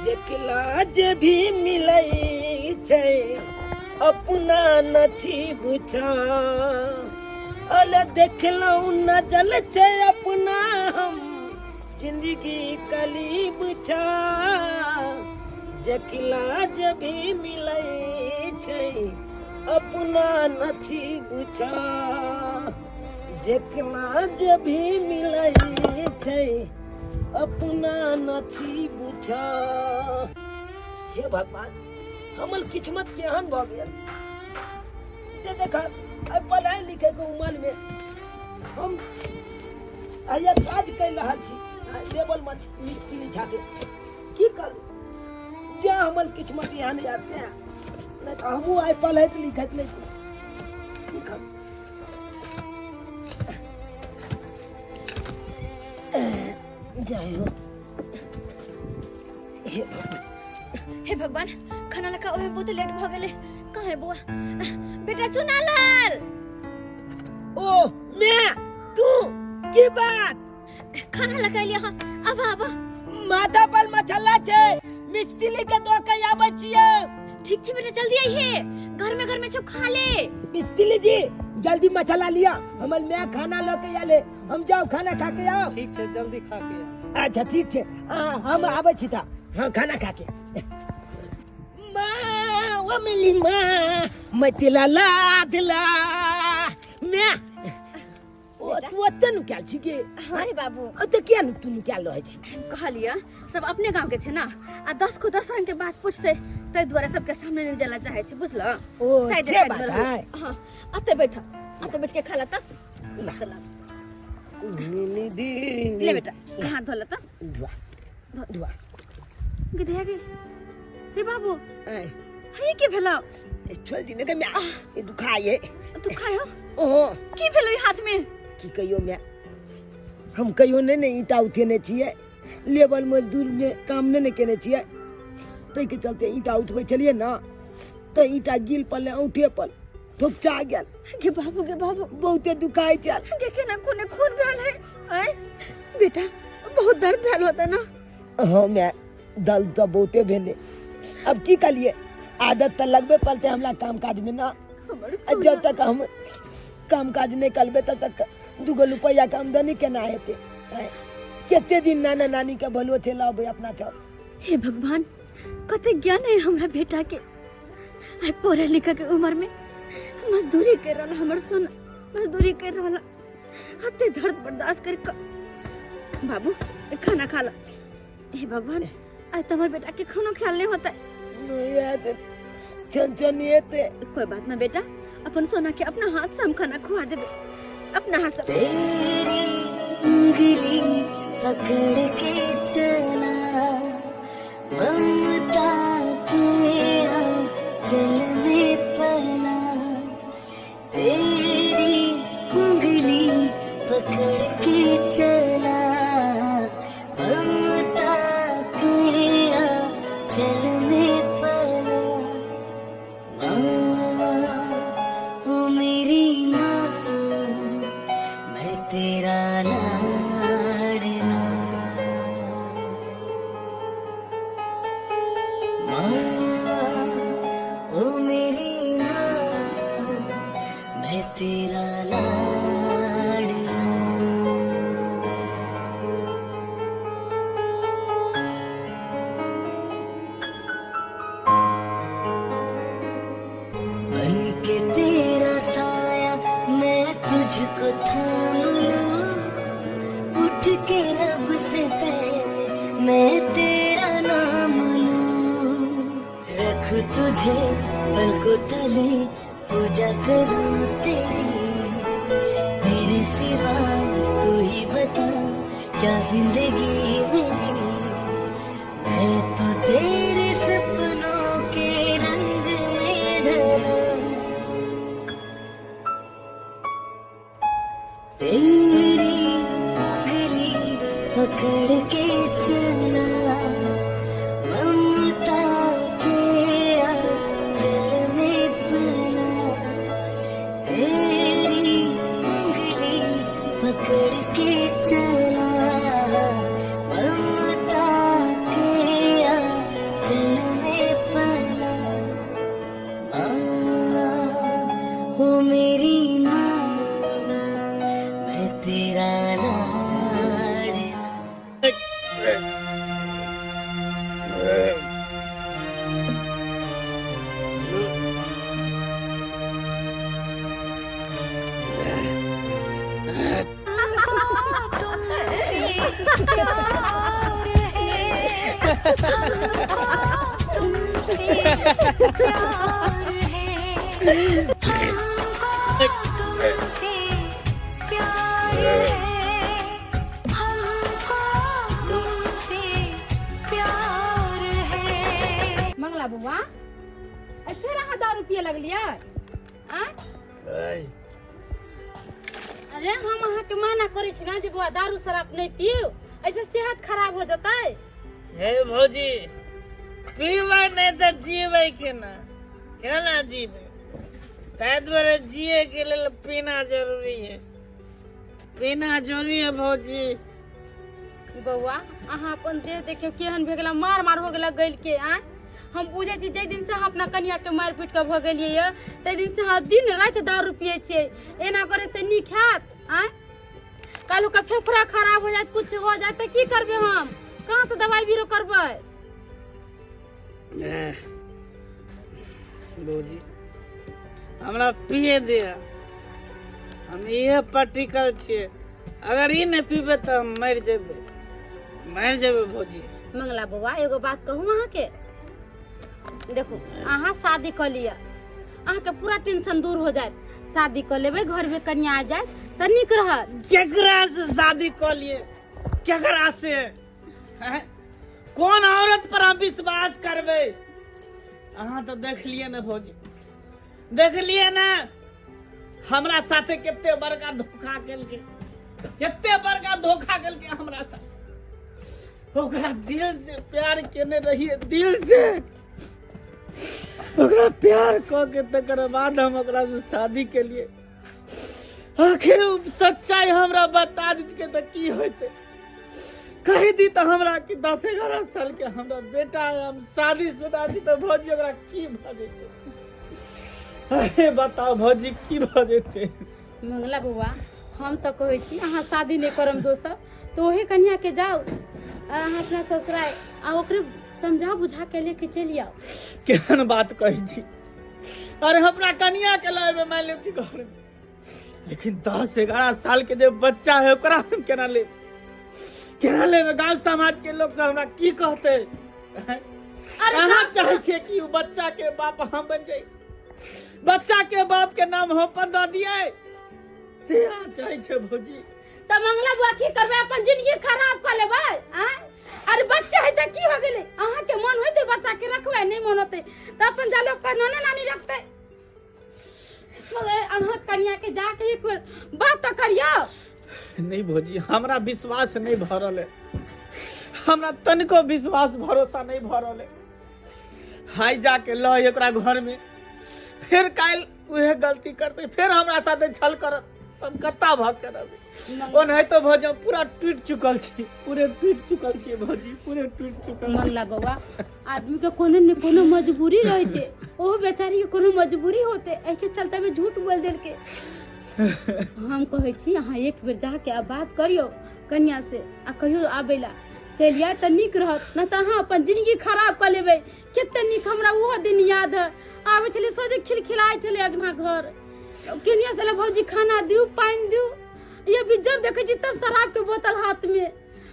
जेकला जे भी मिलै छै अपना नसीब छा। अले देखलहुँ नजल छै अपना हम जिंदगी कलीब छा। जेकला जे भी मिलै छै अपना नसीब छा। जेकला जे भी मिलै छै अपना नसीब छा। हे भगवान, हमर किस्मत केहन भऽ गेल जे देख आइ पढ़ाइ लिखैके उमरमे हम आइ काज करि रहल छी लेबल मिस्त्री झाके। की करू जे हमर किस्मत एहन यऽ तेँ, नहि तऽ हमहूँ आइ पढ़ैत लिखैत नहि। की करू, जय हो हे भगवान। हे भगवान, खाना लगा ओहे बहुत लेट भ गेले। कहाँ है बुआ? बेटा चुनालाल। ओ मैं तू की बात? खाना लगा लिया। हाँ, अब अब माथा पर मछला छै, मिस्त्री के दो के आबै छियै। ठीक छै बेटा, जल्दी आइहे, घर में घर में छौ, खा ले। मिस्त्री जी जल्दी मछला लिया, हमर माय खाना ल के आले, हम जाओ खाना खा के आओ। ठीक छै, जल्दी खा के आओ। अच्छा ठीक छै, हम आबै छी ता। हाँ खाना खा के। माँ ओ मिली माँ मैथिला लादला माँ। ओ तू ओते नुकायल छी के? हाँ रे बाबू। ओते किया तू नुकायल रहै छी? कहलियै सब अपने गांव के छै ना, आ 10 को 10 रंग के बात पूछते, ताहि दुआरे सबके सामने नहीं जाला चाहे छी, बुझल? ओ, साइड से साइड बात में रहू। है। हाँ, अते बैठ, अते बैठ के खा ला त। ला। ले बेटा, हाथ धो ले त। धुआ धुआ। गिधिया गे रे बाबू। ऐ। हे की भेलो? ए, छोड़ दी ने गे म्या, ई दुखाए। दुखायो? ओहो। की भेलो ई हाथ में? की कहियो म्या, हम कहियो नहि ने ईंटा उठेने छियै, लेबर मजदूर में काम नहि ने केने छियै, ताहिके चलते ईंटा उठबै छलियै ने तऽ ईंटा गिल पड़लै औंठे पर, थोकचा गेल। गे बाबू, गे बाबू। बहुते दुखाइ छल। गे केना कोने खून भेल है? आय बेटा, बहुत दर्द भेल होता ना? हाँ मैं, दर्द तऽ बहुते भेलै। अब की करिए, आदत तऽ लगबे पड़तै हमरा काम काज में ना। हमर आ जब तक हम काम काज नहि करबै तब तक दूगो रुपैआ के आमदनी केना हेतै? आँय, कते दिन नाना नानी के भलो छै लाबै अपना छौ। हे भगवान, कते ज्ञान है हमरा बेटा के। आइ पढ़े लिखे के उम्र में मजदूरी कर रहा हमर सोना, मजदूरी कर रहा, हते दर्द बर्दाश्त कर क। बाबू खाना खा ला। हे भगवान, आइ तो हमर बेटा के खानो ख्याल नहीं होता। नहीं आते छन छन एते। कोई बात ना बेटा, अपन सोना के अपना हाथ से हम खाना खुआ देबे, अपना हाथ से। तेरी उंगली पकड़ के चला ममता के आंचल में पला, तेरी उंगली पकड़ के चला ममता के आंचल में पला। माँ ओ मेरी माँ, मैं तेरा लाडला। माँ ओ मेरी माँ, मैं तेरा लाडला। बन के तेरा साया मैं तुझको थाम लूं, उठ के रब से पहले मैं तेरा नाम लूं। रख तुझे पलकों तले पूजा करूं तेरी, तेरे सिवा तू ही बता क्या जिंदगी मेरी। मैं तो तेरे सपनों के रंग में ढला, तेरी उंगली पकड़ के चला ममता के आंचल में पला, तेरी उंगली पकड़ के चला ममता मंगला बौआ, आइ फेर अहाँ दारू पिए लगलियै आँय? अरे हम अहाँके मना करै छी ने जे बौआ दारू शराब नहि पीउ, एहिसँ सेहत खराब हो जेतै। हे भौजी, पीबै नहि तऽ जीबै केना? केना जीबै? ताहि दुआरे जिए के लेल पीना जरूरी है, पीना जरूरी है भौजी। बौआ, अहाँ अपन देह देखियौ केहन भए गेला, मार मार हो गेला गलि के। आँय, हम बुझै छी जाहि दिन से अहाँ अपना कनिया के मारि पीट के भऽ गेलियै यऽ ताहि दिन से अहाँ दिन राति दारू पियै छियै। एना करे से नीक हैत? आँय, काल्हि ओकर फेफड़ा खराब हो जायत, कुछ हो जायत तऽ की करबै हम? कहाँ से दवाई बीरो करबै? भौजी, हमरा पिए दिअ, हम इहे पटिकल छियै। अगर ई नहि पीबै तऽ हम मरि जेबै, मरि जेबै भौजी। मंगला बौआ, एगो बात कहू अहाँके? देखू, अहाँ शादी कऽ लिअ, अहाँके पूरा टेंशन दूर हो जायत। शादी कऽ लेबै, घरमे कनिया आ जायत तऽ नीक रहत। केकरा से शादी कऽ लिए? केकरा से हैं? कोन औरत पर हम विश्वास करबै? अहाँ तऽ देखलियै ने भौजी, देखलियै ने हमरा साथे कते बड़का धोखा केलकै, कते बड़का धोखा केलकै हमरा साथे। ओकरा दिल से प्यार केने रहिए, दिल से ओकरा प्यार कऽ के तकर बाद हम ओकरा से शादी केलिए। आखिर उ सच्चाई हमरा बता देतकै तऽ की होइतै? कहि दी तऽ हमरा कि 10-11 साल के हमरा बेटा है, हम शादीशुदा छी, तऽ भौजी ओकरा की भऽ जेतै? अरे बताओ भौजी, की भऽ जेतै? मंगला बौआ, हम तऽ कहै छी अहाँ शादी नहि करम दोसर, तऽ ओही कनिया के जाउ अहाँ अपना ससुराल आ ओकरे समझा बुझा के लेके चलि आउ। केहन बात कहै छी? अरे हमरा कनिया के लाबे मान लियौ कि घर में, लेकिन 10-11 साल के जे बच्चा है ओकरा हम केना लेब, केना लेब? गांव समाज के लोग सब हमरा की कहते? अरे अहाँ गाँव चाहै छियै कि उ बच्चा के बाप हम बन जाई, बच्चा के बाप के नाम हम अपन दऽ दियै, से अहाँ चाहै छियै भौजी? तऽ मंगला बुआ, की करबै? अपन जिंदगी खराब कऽ लेबै? आँय, अरे बच्चा है तऽ की हो गेलै? अहाँके मन होतै बच्चा के रखबै, नहि मन होतै तऽ अपन जालो के नाना नानी रखतै। मगर अहाँ कनिया के जाके एक बेर बात तऽ करियौ। नहीं भौजी, हमरा विश्वास नहीं भऽ रहल है, हमरा तनिको विश्वास भरोसा नहीं भऽ रहल है। हाय, जाके ल एकरा घर में, फिर काल्हि उहे गलती करते, फिर हमरा साथे छल करत, हम कत्ता भऽ के रहबै? ओनाहितो भौजी हम पूरा टूटि चुकल छी, पूरे टूटि चुकल छी भौजी, पूरे टूटि चुकल छी। मंगला बौआ, आदमी के कोनो ने कोनो मजबूरी रहै छै, ओहो बेचारी के कोनो मजबूरी होते, एहिके चलते में झूठ बोल देलके। हम कहै छी अहाँ एक बेर जाके आ बात करियौ कनिया से आ कहियो आबै ला, चलि आयत तऽ नीक रहत, नहि तऽ अहाँ अपन जिंदगी खराब कऽ लेबै। कते नीक हमरा ओहो दिन याद है, आबै छलै सोझे खिलखिलाइ छलै अगना घर, केनिया से भौजी खाना दिउ, पानि दिउ। ये भी जब देखै छी तब शराब के बोतल हाथ में,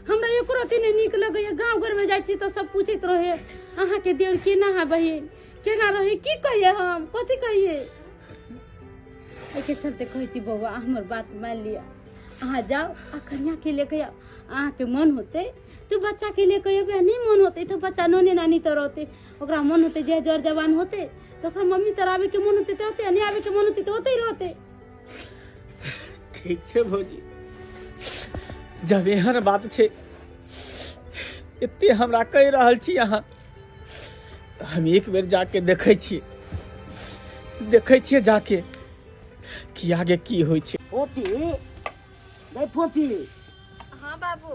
हमरा एको रत्ती नहि नीक लगैया। गाँव घरमे जाइ छी तऽ सब पूछैत रहे अहाँके देवर केना है, बहिन केना रहे, की कहिए हम, कथी कहिए? एहिके चलते कहै छी बौआ, हमर बात मानि लिअ, अहाँ जाउ आ कनियाके लेके आउ। अहाँके मन होतै तऽ बच्चाके लेके अयबै, नहि मन होतै तऽ बच्चा नाने नानी तऽ रहतै। ओकरा मन होतै जे जर जवान होतै तऽ ओकरा मम्मी तर आबैके मन होतै तऽ होतै, नहि आबैके मन होतै तऽ ओतै रहतै। ठीक छै भौजी, जब एहन बात छै, एते हमरा कहि रहल छी अहाँ, तऽ हम एक बेर जाके देखै छियै, देखै छियै जाके कि आगे की होइ छै। फोफी नहीं फोफी। हाँ बाबू।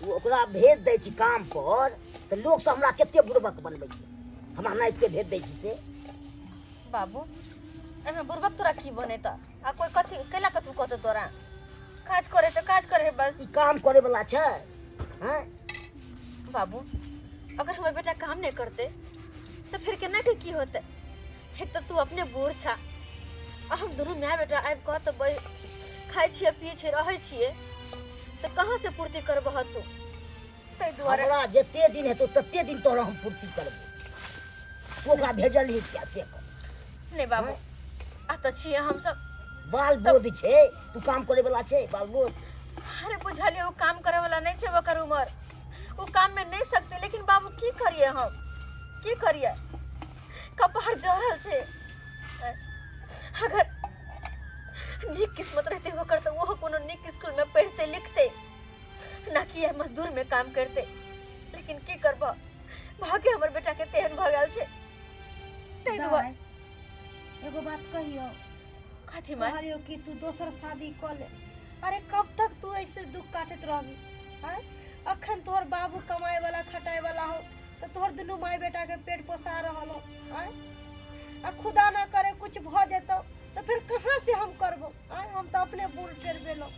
ओ ओकरा भेज दै छी काम पर से लोक सब हमरा कते बुड़बक बनबै छै, हमरा नाइत के भेज दै छी से। बाबू, एहिमे बुड़बक तोरा की बनेता आ कोई कथी कैला कथू कहतो तोरा? काज करे तऽ काज करे बस। ई काम करे वाला छै? हैं बाबू, अगर हमर बेटा काम नहीं करते तो फिर केना के की होते? एक तऽ तू अपने बूढ़ छा आ हम दुनू माय बेटा आबि कऽ तऽ खाइ छियै, पियै छियै, रहै छियै, तऽ कहाँ से पूर्ति करबह तू? ताहि दुआरे हमरा जते दिन हेतौ तते दिन तोरा हम पूर्ति करबो। तू ओकरा भेजलही किया से कह। नहि बाबू, आ तऽ छियै हमसब बाल बोध छै, तू काम करे वाला छै बाल बोध। अरे बुझलियै, ओ काम करे वाला नहि छै, ओकर उमर ओ काम में नहीं सकते। लेकिन बाबू की करिए, हम की करिए, कपार जरल छै। अगर नीक किस्मत रहते ओकर तऽ ओहो कोनो नीक स्कूल में पढ़ते लिखते, ना कि यह मजदूर में काम करते। लेकिन की करब, भाग्य हमर बेटा के तेहन भऽ गेल छै, ताहि दुआरे। दाइ, एगो बात कहियो? कथी माय? कहलियो कि तू दोसर शादी कऽ ले। अरे कब तक तू ऐसे दुख काटैत रहबी? आँय, अखन तोहर बाबू कमाए वाला खटाए वाला हो तऽ तोहर दुनू माय बेटा के पेट पोसा रहल हो। आँय, आ खुदा ना करे कुछ भऽ जेतौ तऽ फिर कहाँ से हम करबो? आँय, हम तऽ अपने बूढ़ फेर भेलहुँ।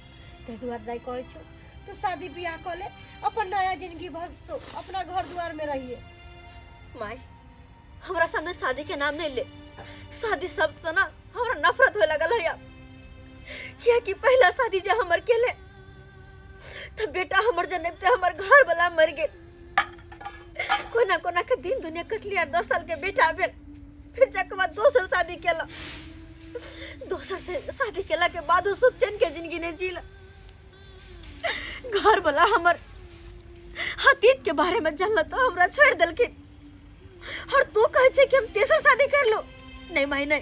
ताहि दुआरे दाइ कहै छौ, तू शादी बियाह कऽ ले, अपन नया जिंदगी भजतो, अपना घर दुआर में रहिए। माय, हमरा सामने शादी के नाम नहीं ले। शादी शब्द से ना हमरा नफरत होए लगल है, कियाकि पहला शादी जे हमर केले तो बेटा हमर जनमते हमर घर वाला मर गेल। कोना कोना के दिन दुनिया कटली आ 10 साल के बेटा भेल। फिर जाके बाद दोसर शादी केला। दोसर से शादी केला के बाद सुख चैन के जिंदगी नहीं जीला। घर वाला हमर अतीत के बारे में जानल तो हमरा छोड़ देलखिन, और तू कहे छे कि हम तेसर शादी कर लो। नहीं माई नहीं,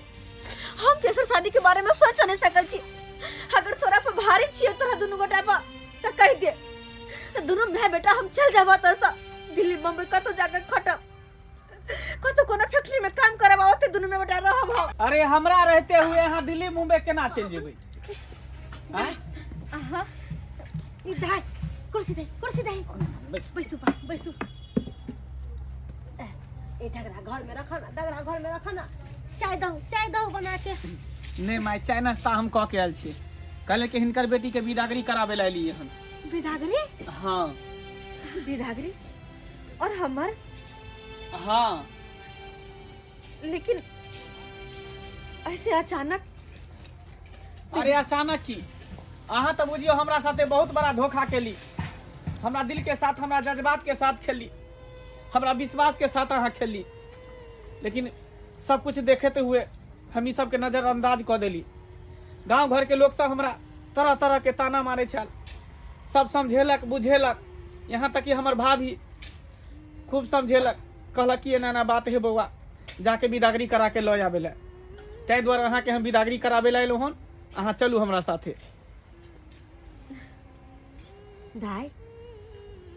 हम तेसर शादी के बारे में सोच नहीं सकल छी। अगर तोरा पर भारी छियो तोरा दुनू गोटा पर तो कह दे, दुनू माय बेटा हम चल जाबो तोसा दिल्ली बम्बई कतो जाके खटब, कतो कोनो फैक्ट्री में काम करब, ओते दुनू माय बेटा रहब हम। अरे हमरा रहते हुए यहाँ दिल्ली मुंबई केना चलि जेबै? आँय? अहाँ ई दाइ कुर्सी दे, कुर्सी दे, बैसू बा, बैसू। ए डगरा घर में रखो ना, डगरा घर में रखो ना। चाय दहो, चाय दहो बना के। नहि माय, चाय नाश्ता हम कऽ के आयल छी। कहले कि हिनकर बेटी के विदागरी कराबे लए एलियै हन। विदागरी? हाँ। विदागरी और हमर? हाँ। लेकिन ऐसे अचानक? अरे अचानक की, अहाँ तऽ बुझियौ हमरा साथे बहुत बड़ा धोखा केली। हमरा दिल के साथ, हमरा जज्बात के साथ खेली, हमरा विश्वास के साथ अहाँ खेली, लेकिन सब कुछ देखते हुए हम ई सबके नजरअंदाज कऽ देली। गाँव घर के लोग सब हमरा तरह तरह के ताना मारे छल, सब समझेलक बुझेलक, यहाँ तक कि हमर भाभी खूब समझेलक, कहलक कि एना एना बात है बौआ, जाके विदागरी करा के लऽ आबै लए। ताहि दुआरे अहाँके हम विदागरी कराबै लए अयलहुँ हन, अहाँ चलू हमरा साथे। दाइ,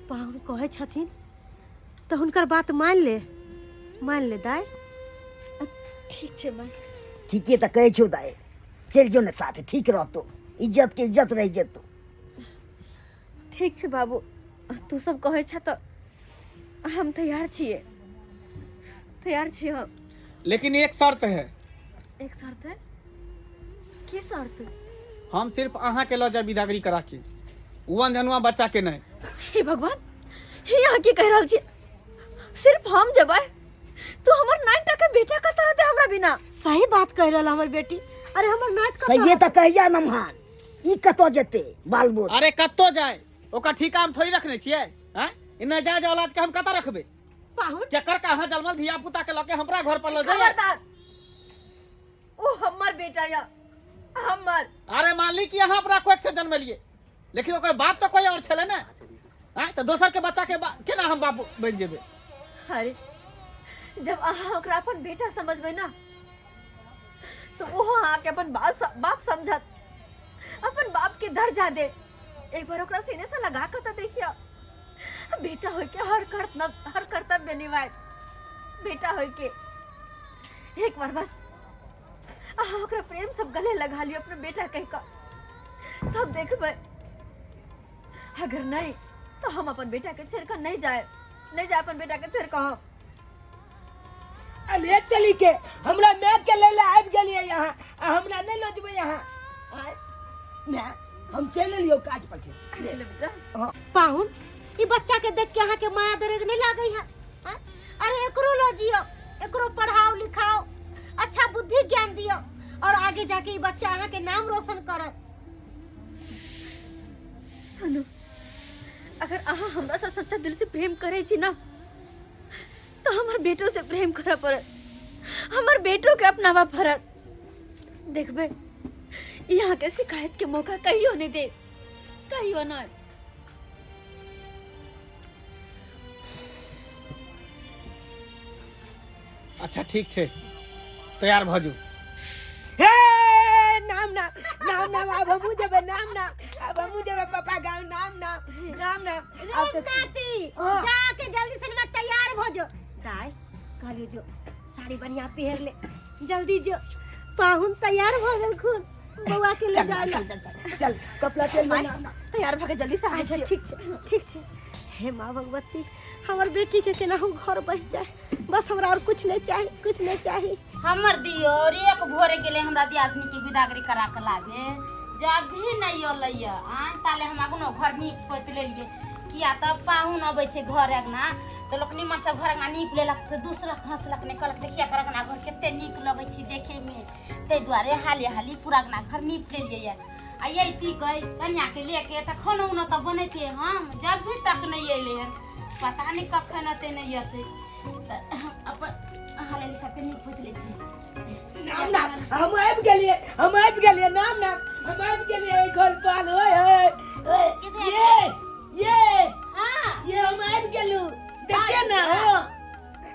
पाहुन कहै छथिन तऽ हुनकर बात मान ले, मान ले दाइ। ठीक छै माय। ठीके तऽ कहै छौ दाइ, चलि जो ने साथे, ठीक रहतौ, इज्जत के इज्जत रहि जेतौ। ठीक छै बाबू, तू सब कहै छ तऽ हम तैयार छियै, तैयार छियै हम। लेकिन एक शर्त है। एक शर्त है? की शर्त? हम सिर्फ अहाँ के लऽ जाय विदागरी करा के, ओ अनजनुआ बच्चा के नहीं। हे भगवान, हे अहाँ की कहि रहल छी? सिर्फ हम जेबै? तू हमर नाइन टा के बेटा कतऽ रहतै हमरा बिना? सही बात कहि रहल हमर बेटी। अरे हमर नाति कतऽ सहिए तऽ कहिया नमहान, ई कतऽ जेतै बाल बोध? अरे कतौ जाय, ओकर ठीका हम थोड़ी रखने छियै। आँय, ई नाजायज औलाद के हम कतऽ रखबै? पाहुन केकर कहाँ जन्मल धिया पुता के लके हमरा घर पर ल जाइए? खबरदार, ओ हमर बेटा या हमर। अरे मान ली कि अहाँ अपना कोख से जन्मलिए, लेकिन ओकर बाप तो कोई और छले ने। आँय, तऽ दोसर के बच्चा के केना हम बाप बनि जेबै? अरे जब अहाँ ओकरा अपन बेटा समझबै ना तो ओहो अहाँके अपन बाप समझत, अपन बाप के दर्जा दे। एक बार ओकरा सीने से लगा के तो देखियो, बेटा होय के हर कर्तव्य निभाए बेटा होय के। एक बार बस अहाँ ओकरा प्रेम सब गले लगा लियो अपने बेटा कह के, तब देखबै। अगर नहीं तो हम अपन बेटा के छोड़ के नहीं जाए, नहीं जाए अपन बेटा के छोड़ के हम। अरे चली के हमरा my के ले ले आबि गेलियै यहाँ, आ हमरा नहीं लऽ जेबै यहाँ। आय, my, हम चलि एलियौ काज पर छै। ले बेटा। पाहुन, ई बच्चा के देख के अहाँ के माया दरेग नहीं लागे है? हाँ? अरे एकरो लऽ जियो, एकरो पढ़ाओ लिखाओ, अच्छा बुद्धि ज्ञान दियो और आगे जाके ई बच्चा अहाँ के नाम रोशन करत। सुनू, अगर अहाँ हमरा से सच्चा दिल से प्रेम करै छी ना तो हमर बेटो से प्रेम करऽ पड़त, हमर बेटो के अपनाबऽ पड़त। देखबै यहाँ के शिकायत के मौका कहियो नहीं दे, कहियो नहीं। अच्छा ठीक छै, तैयार भऽ जो। हे नाम नाम नाम नाम, आब हमहूँ जेबै। नाम नाम, आब हमहूँ जेबै पापा गाँव। नाम नाम नाम नाम, आब तऽ नाती हाँ। जाके जल्दी से मत तैयार हो जो। दाय कहलियो जो साड़ी बढ़िया पहन ले, जल्दी जो, पाहुन तैयार हो गेल खून बउआ के ले जाए ला। चल कपड़ा तेल में। नाम नाम तैयार भऽ के जल्दी से आबै अच्छा छियौ। ठीक छै, ठीक छै। हे माँ भगवती, हमर बेटी के केनाहु घर बस जाए, बस हमरा और कुछ नहीं चाही, कुछ नहीं चाही। हमर दियोर एक भोरे गेले हमरा दियादनी के बिदागरी करा के लाबे, जब भी नहीं अलै आन ताले हम अगनो घर नीप पोति लेलिए। किया तऽ पाहुन अबै छै घर अगना तऽ लोक निमन से घर अगना नीप लेलक से दूसरक हंसलक नहि, कहलक देखिया कर अगना घर कते नीक लगै छै देखे में। ताहि दुआरे हाली हाली पूरा अगना घर नीप लेलिए। आ अयती गई कनिया के लेके तऽ खाना उना तऽ बनैते हम, जब भी तक नहीं अयलै हन, पता नहीं कखन अतै नहीं अतै। तऽ अपन हाली सबके नीप पोति लै छी। नाम नाम, हम आबि गेलियै, हम आबि गेलियै। नाम नाम, हम आबि गेलियै ओहि घर पर। ओए ओए ओए, ये ये हाँ ये हम आबि गेलहुँ, देखिए ना। हाँ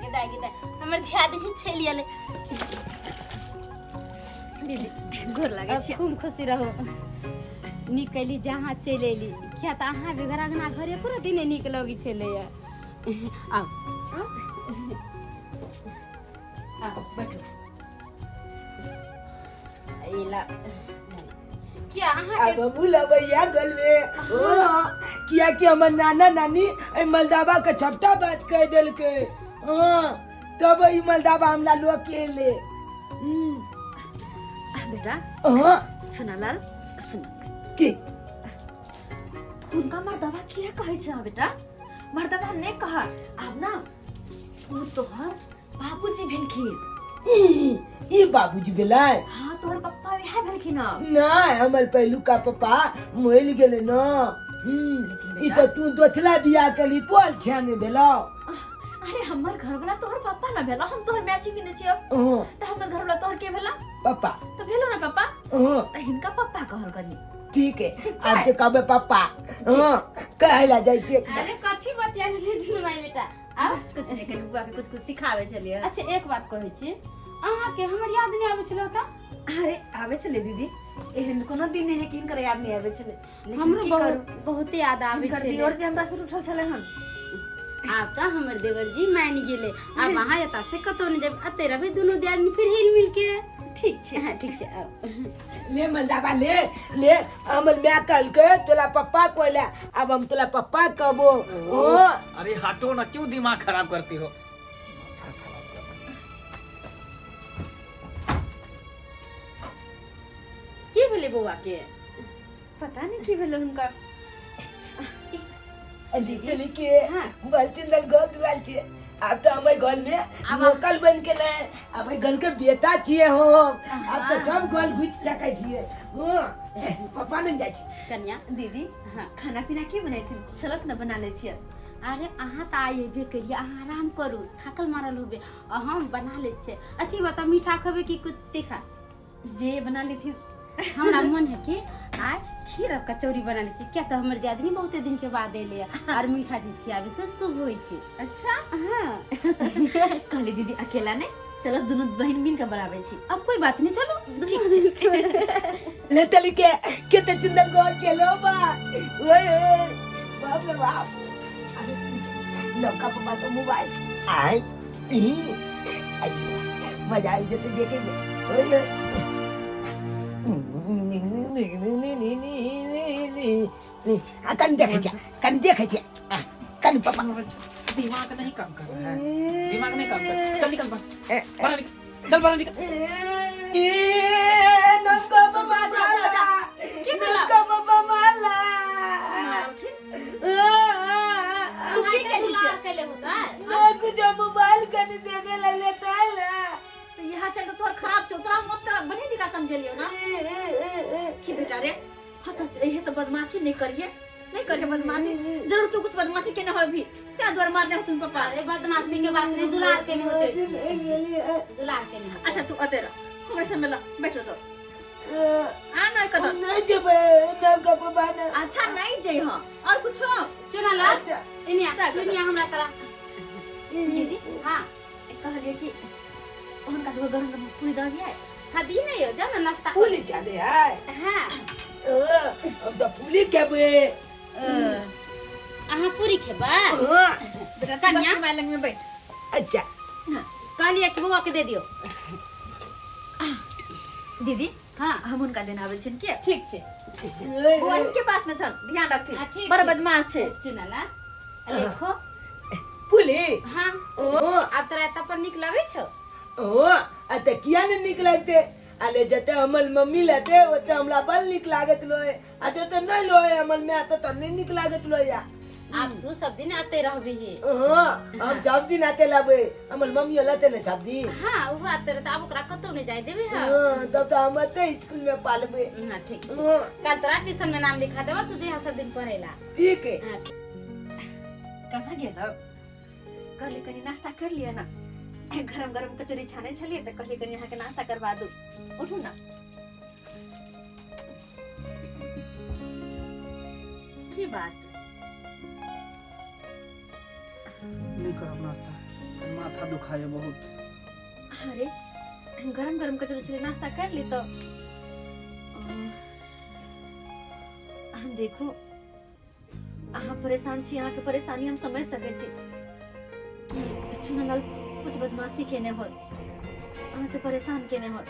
गिदा गिदा, हमर दियादनी चलि अयलै। दीदी गोर लागै अब छी। खूब खुशी रहो। नीक कैली जहाँ चलि अयली, किया तऽ अहाँ बेगर अङ्गना घर एको दिन नहि नीक लगै छलैए। आउ आउ बैठू। एला किया अहाँके आब हमहूँ लबैया गलमे। हाँ, कियाकि हमर नाना नानी एहि मलदाबा के छपटा बाज कह देलकै। हाँ, तब ई मलदाबा हमरा लऽ के एलै। बेटा। हाँ। सोनालाल सुन। की? हुनका मर्दबा किया कहै छै बेटा? मर्दबा नहि कह आब ना, ओ तोहर बाबूजी भेलखिन। ई ई बाबूजी भेलै? हाँ, तोहर पप्पा वएह भेलखिन हँ। नहि, हमर पहिलुका पप्पा मरि गेलै न। ई तऽ तू दोसरा बियाह केली, पोल छाने भेलौ। अरे हमर घरवाला तोहर पप्पा ना भेला, हम तोहर माय छी कि नहि छियौ? हाँ। तऽ हमर घरवाला तोहर के भेला? पप्पा। तऽ भेलो ना पप्पा? हाँ। तऽ हिनका पप्पा कहल करी। ठीक है, आब तऽ कहबै पप्पा। हाँ, कहै ला जाइ छियै। अरे कथी बतिया गेलियै दुनू माय बेटा? आब बस कुछ नहीं, कनी बुआ के कुछ कुछ सिखावे छलियै। अच्छा एक बात कहै छी, अहाँके हमर याद नहि आबै छलै ओतऽ? अरे आबै छलै दीदी, एहन कोनो दिन नहि है कि हिनकर याद नहीं आबै छलै, लेकिन हमरो की बहुत करू, बहुते याद आबै हिनकर छलै। दियोर जे हमरा से उठल छलै हन। आब तऽ हमर देवर जी मानि गेलै, आब अहाँ एतऽ से कतौ नहि जायब, एतै रहबै दुनू दियादनी फिर हिल मिल के। ठीक छै। हाँ, ठीक छै आब। ले मलदाबा ले ले। हमर माय कहलकै तोला पप्पा कहला, आब हम तोला पप्पा कहबो। ओ अरे हटो ना, क्यों दिमाग खराब करती हो? की भेलै बौआ के? पता नहीं की भेलै हुनका। दीदी के हाँ। बलचंदन गोल दुआल छे। आब तऽ हम घर में नौकर बन के ने, आब एहि घर के बेटा छियै हम। आब तऽ सब घर घुसि सकै छियै। हाँ, पप्पा नहि जाइ छी। कनिया। दीदी। हाँ। खाना पीना की बनेथिन? चलत ने बना लै छियै। अरे अहाँ तऽ आइ अयबे केलियै, अहाँ आराम करू, थाकल मारल होबे, आ हम बना लै छियै। अच्छा ई बताउ, मीठा खेबै कि कुछ तीखा? जे बना लेथिन। हमरा मन है कि आइ खीर और कचौड़ी बना लै छी, किया तऽ हमर दियादनी बहुते दिन के बाद एलै और मीठा चीज खियाबै से शुभ होइ छै। अच्छा। हाँ। कहली दीदी अकेला नहीं, चलो दुनू बहन मिल के बनाबै छी। अब कोई बात नहीं, चलो दुनू मिल के बना- ले तली के केते सुंदर गोल चलो बा। ओए ओए, बाप रे बाप। अरे नौका पप्पा तो मोबाइल आय ई, आई, मजा आबि जेतै देखे में। ओए ओए। आ कनि देखै छियै, कनि देखै छियै। आ, कनि पप्पा। दिमाग नहीं काम कर रहा है, दिमाग नहीं काम कर। चल निकल बाहर, बाहर निकल, चल बाहर निकल। ए, नौका पप्पा माला, नौका पप्पा माला। तू की केली केले होता? ना कुछ, मोबाइल कनि देखे लगले ताला। तो यहाँ चल तो तोहर खराब छौ, तोरा हम ओते बढ़िया जगह समझेलियौ ना। की बेटा रे? हाँ तो ये तो बदमाशी नहीं करिए। नहीं करे बदमाशी जरूर तू कुछ बदमाशी केने होबी तें दुआरे मारने होतुन पापा। अरे बदमाशी के बात नहीं, दुलार के नहीं होते, दुलार के नहीं होते। अच्छा तू अते रह, हमरे संग ला बैठ जाओ। आ नहीं कदम नहीं जेबै ना गप बाना। अच्छा नहीं जई हां और कुछ चुना ला इनिया सुनिया हमरा तरह दीदी। हां कहलिए कि हुनका दूगो गरम गरम पूरी दऽ दियै। हाँ दी नहीं हो, जाओ ना नाश्ता पूरी चाहे है। हाँ हम तो पूरी खेबै। अहाँ पूरी खेबै? हाँ। बेटा कन्या? कन्या लग में बैठ। अच्छा कहलिए कि बउआ के दे दियो। दीदी हाँ हम हुनका देना आबै छियनि के ठीक छै। बउआ के पास में छन, ध्यान रखथिन, हाँ, ठीक बड़ छै। बदमाश छै। सुन ला देखो पूरी। हाँ ओ आब तोरा एतऽ पर नीक लगै छौ? ओ आ तऽ किया ने नीक लगते? अले जते हमर मम्मी लेते ओते हमरा बड़ नीक लागत लोए, आ जते नहीं लोए हमर माय तऽ नहीं नीक लागत लोए। आब तू सब दिन आते रहबही। हाँ हम सब दिन आते लाबे, हमर मम्मी लेते ने सब दिन। हाँ ओहो आते रहते, आब ओकरा कतौ नहीं जाय देबे। हाँ हाँ तब तो हम आते स्कूल में पालबे। हाँ ठीक छै। हाँ कल तोरा ट्यूशन में नाम लिखा देबो, तू जहिया सब दिन पढ़ेला। ठीक है। हाँ कहाँ गेल? कहली कनी नाश्ता कर लिअ ना, गरम गरम कचौड़ी छाने छलियै तऽ कहली कनी अहाँके नाश्ता करवा दू। उठू ना। की बात? नहीं करब नाश्ता, माथा दुखाए बहुत। अरे गरम गरम कचौड़ी छलै, नाश्ता कर ली तो। हम देखू अहाँ परेशान छी, अहाँके परेशानी हम समझ सकै छी कि चुनलाल कुछ बदमाशी केने होत, अहाँके परेशान केने होत,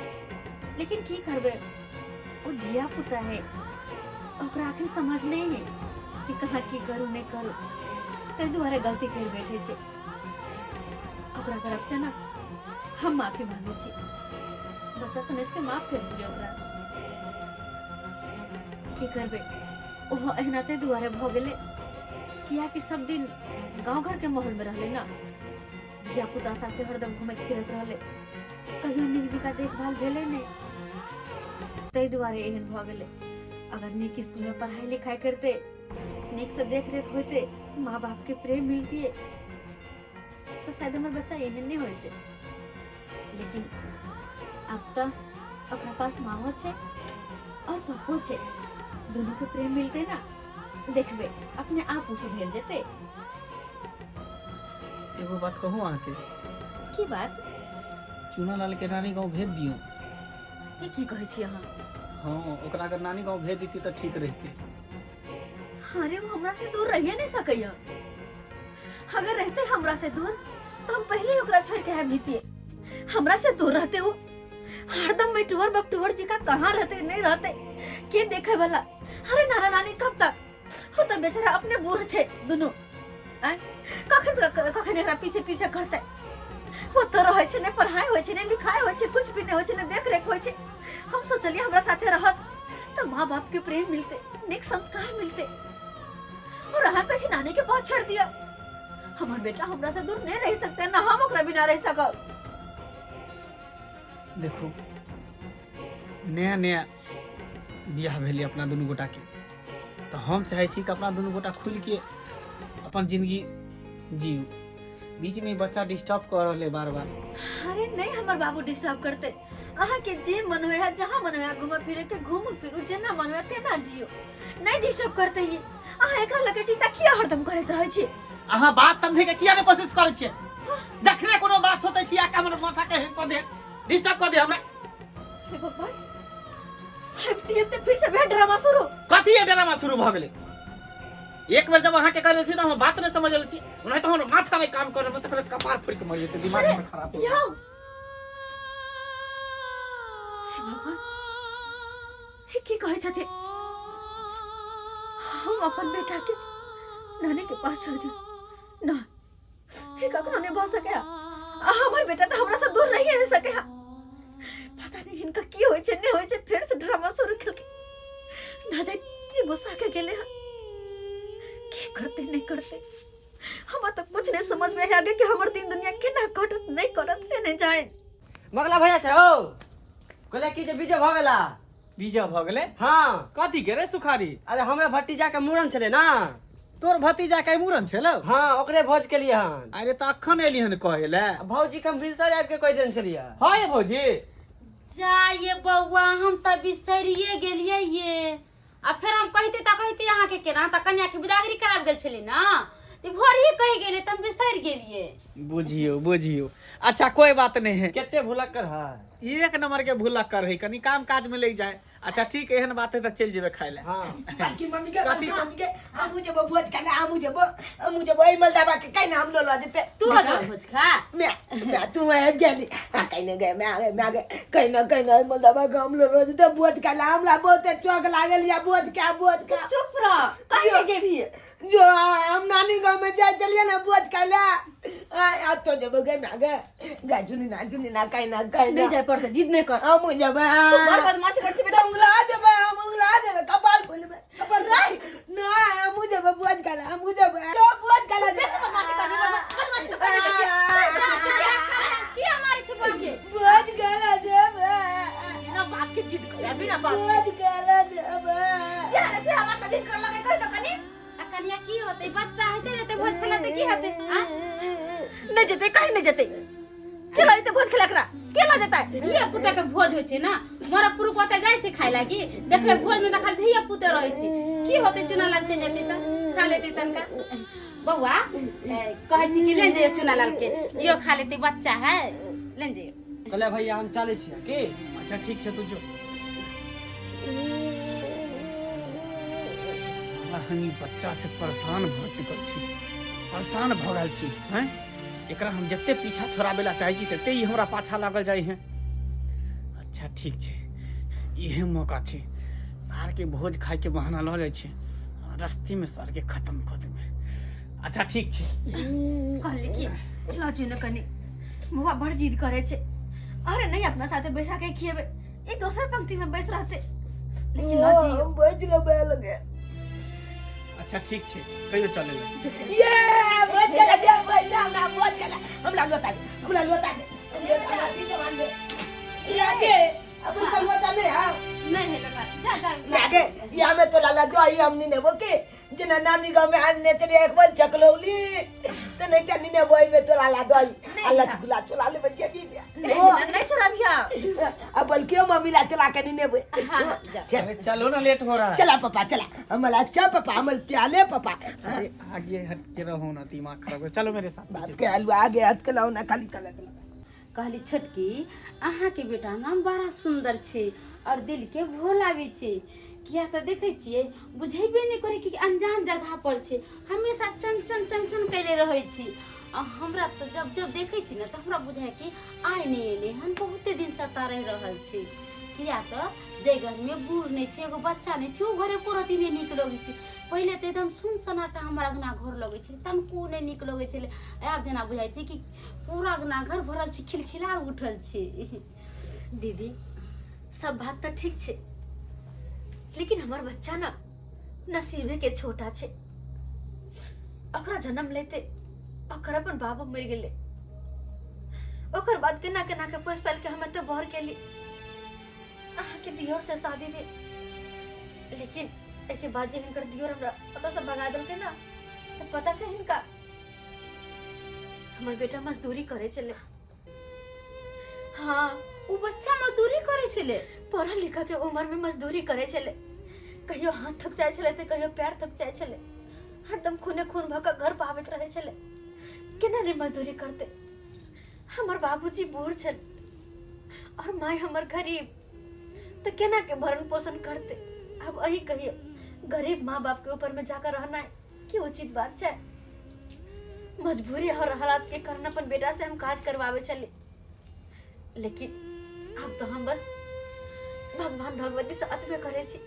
लेकिन की करबै, ओ धिया पुता है, ओकरा अखन समझ नहीं है कि कहाँ की करू नहीं करू, ताहि दुआरे गलती कर बैठे छै। ओकरा तरफ से ना हम माफी मांगे छी, बच्चा समझ के माफ कर दियौ ओकरा। की करबै, ओहो एहना ताहि दुआरे भऽ गेलै कियाकि सब दिन गाँव घर के माहौल में रहलै ना, धिया पुता साथे हरदम घुमैत फिरैत रहलै, कहियो नीक जकाँ देखभाल भेलै नहि, ताहि दुआरे एहन भऽ गेलै। अगर नीक स्कूल में पढ़ाई लिखाई करते, नीक से देख रेख होते, माँ बाप के प्रेम मिलतिए, तो शायद हमर बच्चा एहन नहीं होते। लेकिन अब तो ओकरा पास माओ छै और पप्पो छै, दोनों के प्रेम मिलते ना, देखबे अपने आप ओ सुधर जेते। एगो बात कहूँ अहाँके? की बात? चूना लाल के नानी गाँव भेज दियौ। ई की कहै छी अहाँ? हाँ ओकरा अगर नानी गाँव भेज देती तऽ ठीक रहते। अरे वो हमरा से दूर रहिए नहीं सकैया, अगर रहते हमरा से दूर तो हम पहले ही ओकरा छोड़ के आबि जतिए। हमरा से दूर रहते वो हरदम मैटुअर बकटुअर जी का कहाँ रहते नहीं रहते के देखे वाला। अरे नाना नानी कब तक हो, तो बेचारा अपने बूढ़ छे दुनू, आय कखन कखन एकरा पीछे पीछे करते। वो तो रहै छै, नहि पढ़ाई होइ छै, नहि लिखाई होइ छै, कुछ भी नहीं होइ छै, नहि देख रेख होइ छै। हम सोचलिए हमरा साथे रहत तो माँ बाप के प्रेम मिलते, नीक संस्कार मिलते, और अहाँ कहै छी नानी के पास छोड़ दिया। हमर बेटा हमरा से दूर नहीं रह सकते ना हम ओकरा बिना रह सकब। देखो नया नया बियाह भेलै अपना दुनू गोटा के, तऽ हम चाहै छी कि अपना दुनू गोटा खुलि के अपन जिंदगी जीव। बीच में बच्चा डिस्टर्ब कर रहले बार बार। अरे नहीं हमर बाबू डिस्टर्ब करते, अहाँ के जे मन होय है जहाँ मन होय है घूमे फिरे के घूमू फिरू, जेना मन होय तेना जियो, नहीं डिस्टर्ब करते ही। अहाँ एकरा लगे छी त किया हरदम करैत रहै छी? अहाँ बात समझे के किया नहीं कोशिश करै छियै? जखने कोनो बात सोचै छी आका हमर माथा के हिट कऽ दे, डिस्टर्ब कऽ दे हमरा। हे भगवान, आबिते आबिते फिर से वएह ड्रामा शुरू। कथी ये ड्रामा शुरू भऽ गेलै? एक बेर जब अहाँके कहले छी तऽ हम बात नहि समझ छी, नहि तऽ हमर माथा नहि काम कर रहल, तऽ कपार फोड़ि के मरि जेतै, दिमाग हमर खराब हो यौ हे भगवान, हे की कहै छथिन? हम अपन बेटा के नानी के पास छोड़ दियो ना, हे कखनो नहीं भऽ सके। आ हमर बेटा तऽ हमरा से दूर रहिए नहीं सके। पता नहीं हिनका की होइ छै नहीं होइ छै, फिर से ड्रामा शुरू केलकै। ना जाने की गुस्सा के गेले हन, की करते नहीं करते हमरा तो कुछ नहीं समझ में आगे कि हमर दिन दुनिया केना कटत नहीं कटत से नहीं जाए। मगला भैया छै हौ, कहले कि जे बीजो भऽ गेला। बीजा भऽ गेलै। हाँ। कथी के रे सुखारी? अरे हमरा भतीजा के मूड़न छलै ना। तोर भतीजा के मूड़न छलौ? हाँ, ओकरे भोज के लिए हन। अरे तऽ अखन एली हन कहे ले। भौजी के हम भिनसर आबि के कहि देने छलियै। हाँ ये भौजी। जा ये बौआ, हम तऽ बिसरिए गेलियै ये। आ फेर हम कहिते तऽ कहिते अहाँके केना, तऽ कन्या के बिदागरी कराबि गेल छलै ना, तऽ भोरही कहि गेलै तऽ हम बिसरि गेलियै। बुझियो बुझियो। अच्छा कोई बात नहीं है। कते भुलक्कर है। एक नंबर के भुलक्कर है, कनी काम काज में लग जाए। अच्छा ठीक, एहन बात है तऽ चलि जेबै खाय ले। हाँ। बल्कि मम्मी के, बल्कि मम्मी के, हमहूँ जेबो भोज खाय ले, हमहूँ जेबो, हमहूँ जेबो, एहि मलदाबा के कहीं ना हम लोलवा देते। तू हो जा भोज खा। मैं मैं तू आबि गेली। आ कहीं ना गए, मैं आ गए, मैं आ गए, कहीं ना कहीं ना एहि मलदाबा के हम लोलवा देते भोज खाय ले। हमरा बहुते चौक लागल या भोज खा, भोज खा। चुप रह, कहीं नहीं जेबही। जो हम नानी गांव में जाए चलिए ना भोज खाय ले। आ आ तो जेबो गए, मैं गए गाय सुनी ना, सुनी ना, कहीं ना कहीं नहीं जाए पड़ते, जिद नहीं कर। हम जेबै। तू बड़ बदमाशी कर छी बेटा। तो उंगला जेबै, हम उंगला जेबै, कपाल फुलबै, कपाल नहीं। हम जेबै भोज खाय ले, हम जेबै तो भोज खाय ले। बेसी बदमाशी कर, बदमाशी तो कर बेटा। जा जा जा, किया मारै छै बौआ के? भोज खाय ले जेबै। बिना बात के जिद कर, बिना बात। भोज खाय ले जेबै। जे से हमरा से जिद कर लगे कहि तो कनी। आ कन्या की होतै, बच्चा होइ छै जेतै भोज खेला तऽ की हेतै? आ नहीं जेतै, कहीं नहीं जेतै। के लऽ जेतै भोज खेला एकरा? के लऽ जेतै? धिया पुता के भोज होइ छै ना, मरा पुरुख ओतऽ जाइ छै खाय लागी, देखबै भोज में तऽ खाली धिया पुते रहै छै। की होतै चुना लाल चलि जेतै तऽ खा लेतै तनका। बौआ कहै छी कि ले जइयो चुना लाल के, इहो खा लेतै, बच्चा है, ले जइयो। कहले भैया हम चलै छियै की? अच्छा ठीक छै, तू जो। साला हम ई बच्चा से परेशान भऽ चुकल छी, परेशान भऽ गेल छी। हैं, एकरा हम जते पीछा छोड़ाबै ला चाहै छी तते ई हमरा पाछा लागल जाइ है। अच्छा ठीक छै, इहे मौका छै, सार के भोज खाय के बहाना लऽ जाइ छै, रस्ते में सार के खत्म कऽ देबै। अच्छा ठीक छै। कहली कि लऽ जियो ने कनी, बौआ बड़ जिद करे छै। अरे नहीं, अपना साथे बैठा के खिएबे, ई दोसर पंक्ति में बैस रहते, लेकिन लऽ जियो। हम बैठ लेबै लगे। अच्छा ठीक छै, कहियो चले ले। ये भोज खाय ले जेबै ना, हमरा भोज खाय ले, हमरा लोता दे, हमरा लोता दे, हमरा लोता दे। राजे, अब तो लोता नहीं है। नहीं है लोता, जा जा। लागे या में तो लाला जो आई हम नहीं नेबो के जेना नानी गांव में आने चले एक बार चकलौली तो नहीं चली ने वही में तो लाला दो आई अल्लाह चुगला चला ले बच्चे जी। नहीं नहीं छोड़ा भैया। अब बल्कि हम मम्मी ला चला के नहीं नेबो। हाँ, हाँ, जा। अरे चलो ना, लेट हो रहा है। चला पापा चला, हमला अच्छा पापा, हमल प्याले पापा। अरे आगे हट के रहो ना, दिमाग खराब है। चलो मेरे साथ। बाप के आलू आगे हट के लाओ ना, खाली कला कला। कहली छोटकी, अहाँके बेटा नाम बड़ा सुंदर छै और दिल के भोला भी छै, किया तऽ देखै छियै बुझेबे नहि करै कि अनजान जगह पर छै, हमेशा चंचन चंचन कैले रहै छी। आ हमरा तऽ जब जब देखै छी ने तऽ हमरा बुझाय कि आइ नहि एलै हन, बहुते दिन से एतऽ रहि रहल छै। किया तऽ जाहि घरमे बूढ़ नहि छै, एगो बच्चा नहि छै, ओ घर एको रत्ती नहि नीक लगै छै। पहिले तऽ एकदम सुन सन्नाटा हमर अङ्गना घर लगै छलै, तनिको नहि नीक लगै छलै। आब जेना बुझाइ छै कि पूरा अङ्गना घर भरल छै, खिलखिला उठल छै। दीदी सब बात तऽ ठीक छै, लेकिन हमर बच्चा ना नसीबे के छोटा छै। ओकरा जन्म लेते ओकर अपन बाबू मरि गेलै, ओकर बाद केना केना के पोसि पालि के हम एते बड़ केली। अहाँके दियोर से शादी भेल, लेकिन एहिके बाद जे हिनकर दियोर हमरा ओतऽ से भगा देलकै ना, तऽ पता छै हिनका हमर बेटा मजदूरी करे छलै। हाँ, ओ बच्चा मजदूरी करै छलै? पढ़ल लिखल के उम्र में मजदूरी करे छलै। कहियो हाथ थक जाइ छलै तऽ कहियो पैर थक जाइ छलै, हरदम खूने खून भऽ कऽ घर पर आबैत रहै छलै। केना नहि मजदूरी करतै? हमर बाबूजी बूढ़ छल और माय हमर गरीब, तऽ केना के भरण पोषण करतै? आब अही कहियो, गरीब माँ बाप के ऊपर में जाकर रहना की उचित बात छै? मजबूरी और हालात के कारण अपन बेटा से हम काज करवावे छली, लेकिन आब तो हम बस भगवान भगवती से अतबे करे छी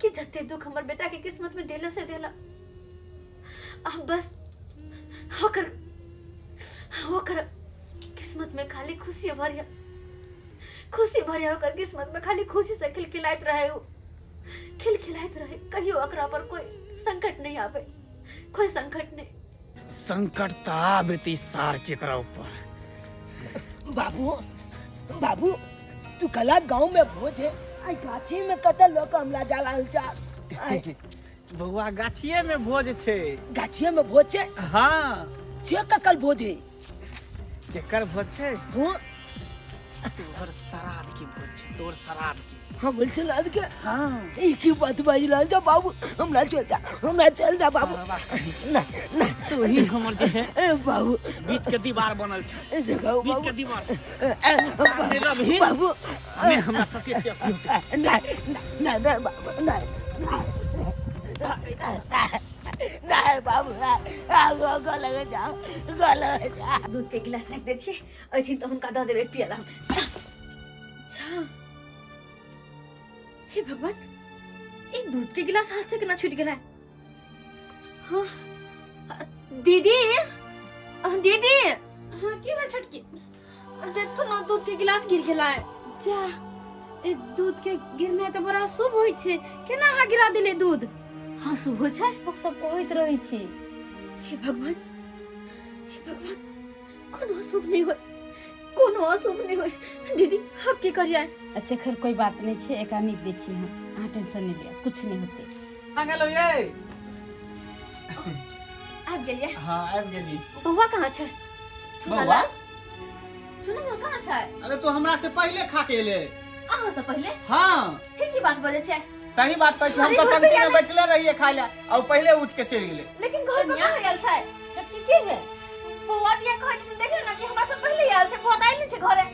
कि जते दुख हमर बेटा के किस्मत में देलो से देला, अब बस ओकर ओकर किस्मत में खाली खुशी भरिया, खुशी भरिया, ओकर किस्मत में खाली खुशी से खिलखिलाइत रहे, उ खिलखिलाइत रहे, कहियो ओकरा पर कोई संकट नहीं आवे, कोई संकट नहीं। संकट तऽ आबे ई सार के एकरा ऊपर। बाबू बाबू, तू कला गांव में भोज है, आइ गाछी में कतऽ लऽ कऽ हमरा जा रहल छा आइ बौआ गाछिए में भोज छै गाछिए में भोज छै हाँ छे ककर भोज है केकर भोज छै हाँ तोहर श्राद्ध के भोज छै तोहर श्राद्ध के हम बोल चल के हाँ एक ही बात बाज रहल छा बाबू हमरा चल जा हमरा चल जा बाबू ना ना तू ही हमर जे है ए बाबू बीच के दीवार बनल छै ए देखो बीच बाबू के दीवार ए, ए, सामने रहबही बाबू हमें हमरा सके के ना ना ना बाबू ना ना बाबू आ गो लगे जाओ गो लगे जाओ दूध के गिलास राखि दै छियै अथिन तऽ हुनका दऽ देबै पियला अच्छा हे भगवान ई दूध के गिलास हाथ से केना छूटि गेलै हाँ दीदी दीदी हाँ की भेल छोटकी देखो ना दूध के गिलास गिर गेलै जा ए दूध के गिरनाइ तऽ बड़ा शुभ होइ छै केना अहाँ गिरा देलियै दूध हाँ शुभ होइ छै लोक सब कहैत रहै छै हे भगवान हे भगवान कोनो अशुभ नहीं होय कोनो अशुभ नहीं होय दीदी आप की करिए अच्छा खैर कोई बात नहीं छै एकरा नीक दै छी हम अहाँ टेंशन नहीं लिअ कुछ नहीं होतै आ गेलो ये आबि गेलियै हाँ आबि गेली बौआ कहाँ छै बौआ सुनू ने कहाँ छै अरे तू हमरा से पहिले खा के एले अहाँ से पहिले हाँ हे की बात बजै छै सही बात कहै छी हम अरे सब घर पे पंक्ति में आयल- बैठले रहिए खाय ला और पहिले उठ के चलि गेलै लेकिन घर पर कहाँ आयल छै छोटकी की भेल बौआ दिया कहै छै देखियौ ने कि हमरा से पहिले आयल छै बौआ तऽ आयल नहि छै घरे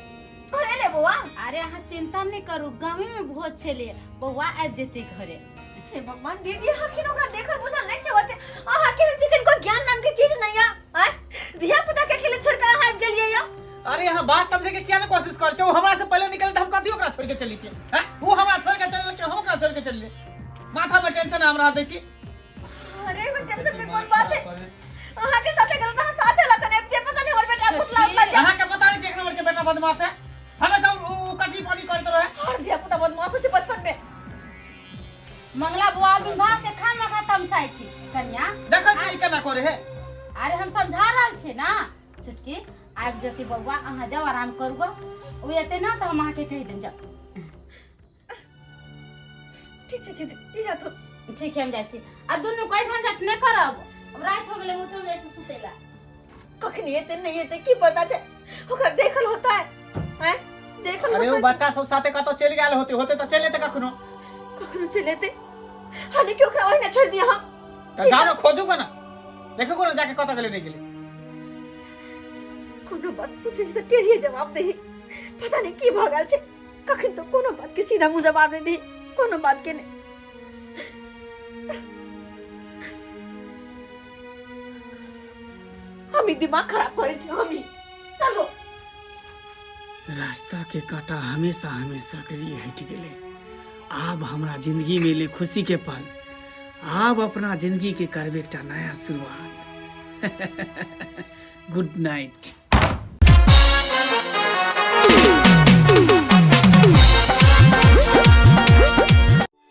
घरे एलै बौआ अरे अहाँ चिंता नहीं करू गामे में भोज छलै बौआ आबि जेतै घरे हे भगवान दीदी अहाँ खिन ओकरा देखल बुझल नहि छै ओते अहाँ केहन छी किनको ज्ञान नाम के चीज नहीं है आँय धिया पुता के अकेले छोड़ के अहाँ आबि गेलियै यऽ अरे यहाँ बात समझे के किया ना कोशिश कर छौ हमरा से पहले निकल त हम कथी ओकरा छोड़ के चली थी हैं वो हमरा छोड़ के चलल के हम ओकरा छोड़ के चलले माथा में टेंशन हमरा दै छी अरे में टेंशन के कोन बात है अहाँ के साथे गलत अहाँ साथे लखन आबि जे पता नहीं हमर बेटा फुसला उतला जा अहाँ के पता नहीं कि एक नंबर के बेटा बदमाश है हमेशा उ कटी पानी करते रहे हर धिया पुता बदमाश होइ छै बचपन में मंगला बुआ विवाह से खान मखा तमसाइ छी कन्या देखै छी ई केना करे है अरे हम समझा रहल छी ना छोटकी आबि जेतै बौआ अहाँ जाउ आराम करू गऽ ओ एतै ना तऽ हम अहाँके कहि देब जाउ ठीक छै दीदी ई जाथु ठीक है हम जाइ छी आ दुनू कोई झंझट नहि करब अब राति हो गेलै मुँह जाइ छी सुतै लए कखनी एते नहीं एते की पता छै ओकरा देखल होता है हैं देखल अरे वो होता है बच्चा सब साथे कतौ चलि गेल होते होते तऽ चलि एते कखनो कखनो चलि एते हालांकि ओकरा ओहिना छोड़ि दिया हम तऽ जाओ ना खोजू को ना देखू को ना जाके कतऽ गेलै नहि गेलै कोनो बात पूछे छै तऽ टेढ़िए जवाब दही पता नहीं की भऽ गेल छै कखन तऽ कोनो बात के सीधा मुँह जवाब नहीं दही कोनो बात के नहीं हम ही दिमाग खराब करे छी हम ही चलो रास्ता के कांटा हमेशा हमेशा के लिए हटि गेलै आब हमरा जिंदगी में एलै खुशी के पल आब अपना जिंदगी के करबै एकटा नया शुरुआत गुड नाइट।